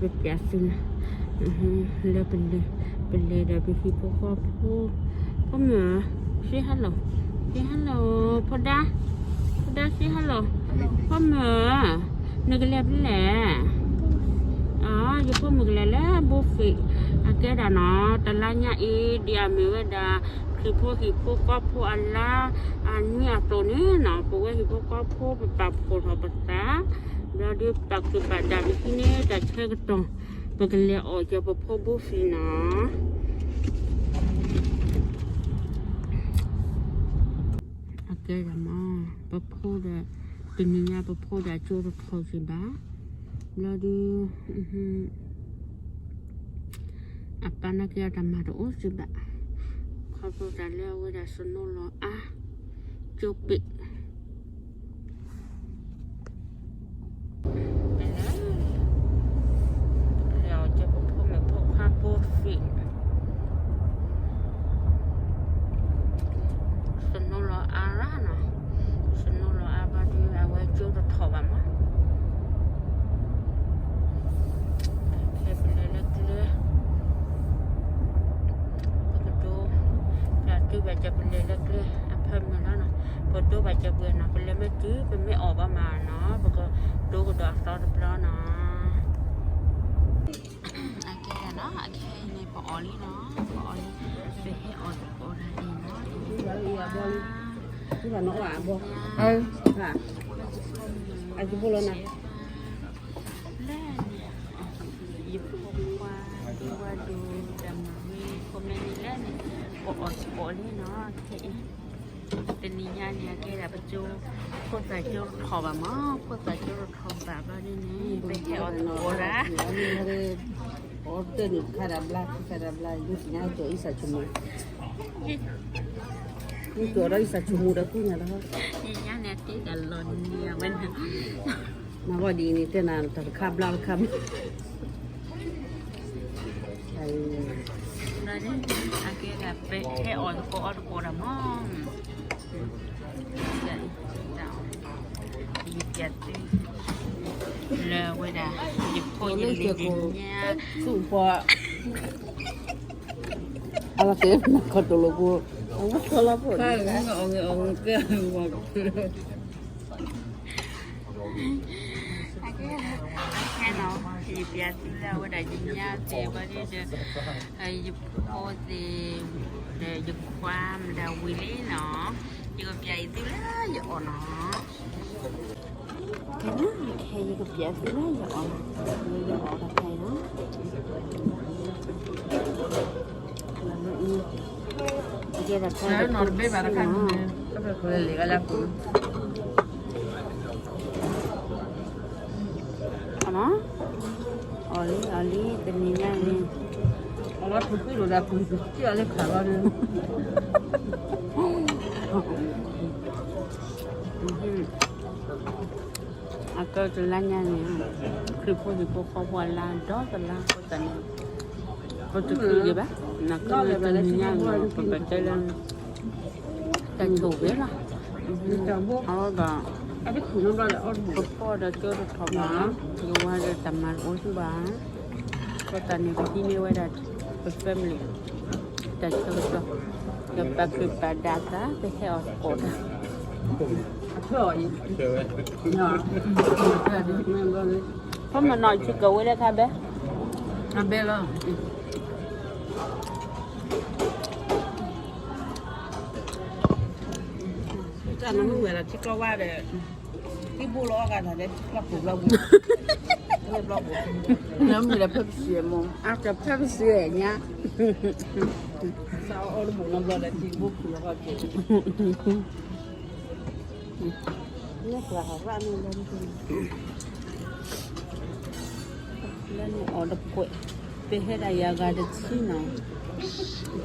ပပျးသုနၤ, လၢပလဲၤ, ပလဲၤဒီးပဟံၣ်ဖိဃီဖိ, ဖိမုၣ်, say hello, say hello, ဖိဒါ, ဖိဒါ say hello, ဖိမုၣ်, နကလဲၤဖဲလဲၣ်, ယဖိမုၣ်ကလဲၤလၢ Bofi, အကဲဒၣ်နီၤ တလါညါအံၤ ဒ်အမ့ၢ်ဝဲဒၣ် ခရံာ်ဖိဟံၣ်ဖိဃီဖိအလါ အနွံအသိးန့ၣ်နီၤ ပဝဲဟံၣ်ဖိဃီဖိ ပပာ်ဖှိၣ်ထီၣ်ပသး ဘျီဒုးပာ်ခုၣ်ပာ်ဒါပဟံးန့ၢ် တၢ်ဆၢကတီၢ် ပကလဲၤအီၣ်ကၢၤပဖိ Bofi နီၤ. အကဲဒၣ်မး ပဖိဒီး တနံၤညါပဖိဒီးကၠိတထီၣ်စံးဘၣ်, ဘျီဒုး အပၢ်နာ်က့အတၢ်မၤတအိၣ်စံးဘၣ်, ခီဖျိတၢ်လၢအဝဲဒၣ်စနိလီၤအါ ကၠိပ့း လဲၤအီၣ်ကၢၤပဖိမုၣ်ဖိခွါ Bofi, စနိလီၤအါရၣ်နီၤ, စနိလီၤအါဘျီဒုး အဝဲကၠိတထီၣ်ဘၣ်မး, ဖဲပလဲၤလၢကျဲ ပကဒိ ပတုၤဘၣ်ကၢၤပလဲၤလၢကျဲ အဖၢမုၢ်လီၤနီၤ, ပဒိဘၣ်ကၢၤပှဲၤနီၤ ပလဲၤမ့ၢ်တုၤ ပမ့ၢ်အီၣ်ဘၣ်မးနီၤ ပကဒိကဒီးအသီတဘျီနီၤ. အကဲနီၤ အခဲအံၤန့ၣ် ပအီၣ်လံနီၤ, ပအီၣ်လံ, ပဟဲအီၣ်သကိးတၢ်အံၤနီၤ, လၢန့ၣ် ယဖိခွါ ဒံဝါဒိၣ် တၢ်မၤဝံၤ ဖိမ့ၢ်န့ၣ်လၢန့ၣ် ပအီၣ်သကိးလံနီၤ ခဲအံၤ တနံၤညါန့ၣ် အကဲဒၣ်ပကၠိ ဖိသၣ်ကၠိတထီၣ်ဘၣ်မး, ဖိသၣ်ကၠိတထီၣ်ဘၣ်ဘျီဒ်န့ၣ် ပဟဲအီၣ်သကိးဒၣ် အီၣ်တၢ်န့ၣ် ခါဒၣ်ဘျါ ခါဒၣ်ဘျါ ယုၢ်ညါကၠီၣ်အံသၣ်ဆိမိၣ်, ယုၢ်ကၠီၣ်ဒီးအံသၣ်ဆိမိၣ်ဒီးကူညါလီၤ, ယညါန့ၣ်တဲတၢ်လီၤန့ၣ်အဝဲန့ၣ် မၤဂီၢ်ဒ်အံၤန့ၣ် တဲနၤတၢ်တခါဘျါတခါဘျါ ဘျီန့ၣ် အကဲဒၣ်ပဟဲအီၣ်သကိးအီၣ်သကိးဒၣ်မး, ယပျးသု လၢဝဲဒၣ် ယဖိယလံၤယညါ သူၣ်ပှၤ အဝဲတဲနၤခီတိၢ်လိာ်ပူၤ အဝဲဆီလီၤဖိ အကဲနီၤ ယပျးသုလၢအဝဲဒၣ်ယညါသ့ၣ်ဘၣ်ဒီး ယဖိသ့ၣ် ဒီးယခွါမတၤဝံၤလံနီၤ, ယကပျးအံၤသုလၢယအီၣ်နီၤ, ခဲအံၤယကပျးသုလၢယအီၣ်, ယအီၣ်တခါအံၤနီၤ အကဲဒၣ်ဖဲ နီၤတဘ့ၣ်ဘၣ်တခါန့ၣ် အီၤနီၤ, အီၣ်လံ အီၣ်လံ တနံၤညါန့ၣ် အီၣ်လီၤပူၤကွံာ်လိာ်သးပူၤ ပူၤကွံာ်အီၤလၢခါလီၤန့ၣ် အကဲတလါညါန့ၣ် ခရံာ်ဖိဟံၣ်ဖိဃီဖိအလါဒီတလါ အဃိသတးန့ၣ် ပတချုးက့ၤဘၣ်, နကမ့ၢ်တနံၤညါန့ၣ် ပကတဲလၢ တၢ်ဆိၣ်ဂ့ၤလီၤ, အဃိဒီး ပဖှီၣ်ဒီးကၠိတထီၣ်ဘၣ်, ယဝၤဒီးတၢ်မၤတအိၣ်သုဘၣ်, အဃိသတးန့ၣ် ပဟံးန့ၢ်ဝဲဒၣ် ပ family တၢ်ဆၢကတီၢ် ဒီးပာ်ခုၣ်ပာ်ဒါသး ပဟဲအီၣ်သကိးတၢ် ဖဲမနီၤ ဆူကဝဲလၢခါ ဘဲ အဘဲလီၤ တၢ်နမုၢ်ဝဲလီၤ ထံကျီဝါဒီး ထံဘိလီၤအီၣ်ဂၤတၢ်ဒီး ထံကျီပူၤဘျီပူၤ လၢဘျီပူၤ နမုၢ်လၢဖဲပစံးမ့ၢ် အတဖဲပစံးညါ စးအီၣ်တဘိနီဘျီဒီး ထံဘိပူၤလီၤက့ၤ လၢန့ၣ်အီၣ်တပှဲၤ ပဟဲဒၣ်ယၤဂၤတဆံနီၤ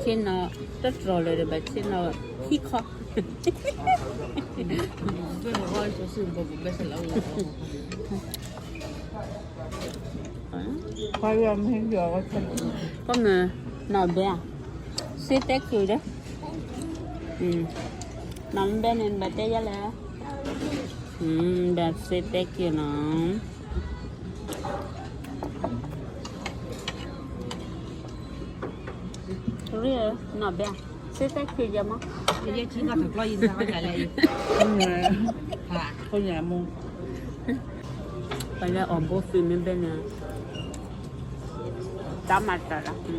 ဆ့နီၤ တတြီၢ်လၢၤဒီးဘၣ်ဆ့နီၤ ခံခီ ဘဲၣ်လီၤအီၣ်စီၤစုဘီပူၤဘဲၣ်ဆၣ်လီၤ ပမ့ၢ်နီၢ်ဘဲ say thank you ဒီး နီၢ်ဘဲန့ၣ် နဘၣ်တဲယၤလဲၣ် ဘၣ် say thank you နီၤ နီၢ်ဘဲ, စ့တၢ်ခံယဲမး, ယဲခံကီၢ်တကျီယံၤ ဟါ, ခိၣ်ညါမူ, ပလဲၤအီၣ်ဘိသ့ၣ်မ့ၢ်ဘဲန့ၣ်, တၢ်မၤတၢ်လီ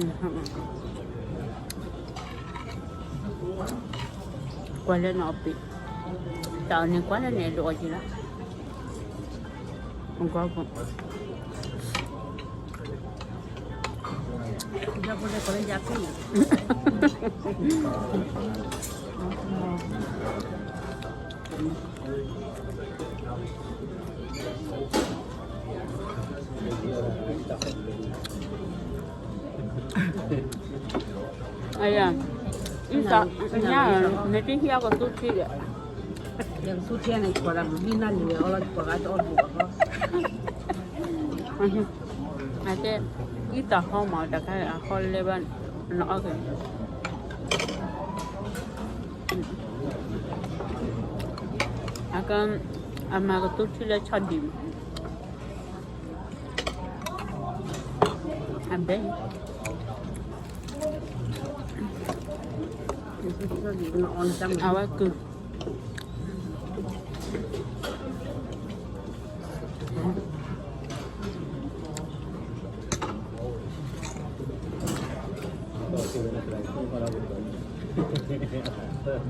ၤ, ကွၢ်လၢနအီၣ်ပ့ၤ, တၢ်အီၣ်န့ၣ်ကွၢ်လၢန့ၣ် ဒိးအီၣ်က့ၤလီၤ, ကွၢ် အယၤ, အံသး, ညါ, နတဟံးအကသူထံဒီး, ယကသူထံန့ၣ် ပှၤဒၣ်ဘုဘံနၢ်လံၤဝဲအီၣ်လီၤ ပှၤဂၤတအီၣ်ဘူးဘၣ်ဃီ, အတဲ, အံသးဟီမး တၢ်ခါအဟီလဲဘၣ်, နအီၣ်က့ၤ, အက, အမၤကသူထံလၢဆီဒံးမး, အဘဲ အဝဲကုၢ်,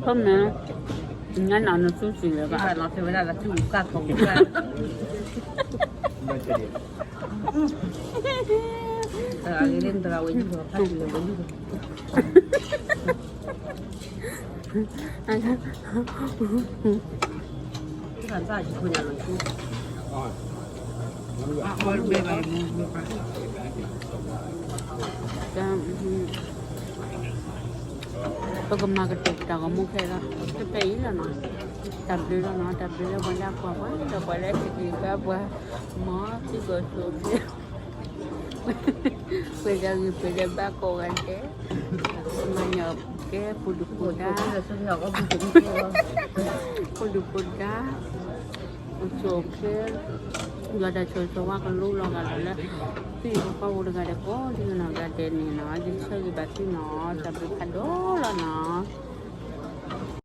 ဖဲမ့ၢ်, ညါနၤနသူစံးလၢၤဘၣ်, လီၤဖဲဝဲဒၣ်လၢသူၣ်ကၢ်ခီၣ်ကၢ်, တဂၤလၢတဂၤဝဲယုၢ်လီၤ ဖးယုၢ်လီၤဝဲယုၢ်လီၤ ပကမၤကတၢၢ်တၢ်ဂီၤမူခဲလၢာ်, တပဲအံၤလီၤနီၤ, တၢ်ဘျုးလီၤနီၤ, တၢ်ဘျုးလၢပှၤလၢအကွၢ်ပှၤ, ဒီးပှၤလၢဟ့ၣ်ဂံၢ်ဘါပှၤ, မ်သုကီၢ်ဆိးက့ၤ ပှဲၤဒီးဂံၢ်ပှဲၤဒီးဘါကိးဂၤဒဲး, မၤညီၣ်ကဲပူၤဒုၣ်ပူၤဒါ, ပူၤဒုၣ်ပူၤဒါ, အိၣ်ဆူၣ်အိၣ်ချ့, ယွၤတၢ်ဆိၣ်ဂ့ၤဆိၣ်ဝါကလူလီၤဂာ်လီၤလၢ သုဟံၣ်ဖိဃီဖိတဂၤဒီးကိးဒံနီၢ်ဂၤဒဲးန့ၣ်နီၤ, ယဆၢဂ့ၤဘၣ်သုနီၤ, တၢ်ဘျုးဖးဒိၣ်လီၤနီၤ.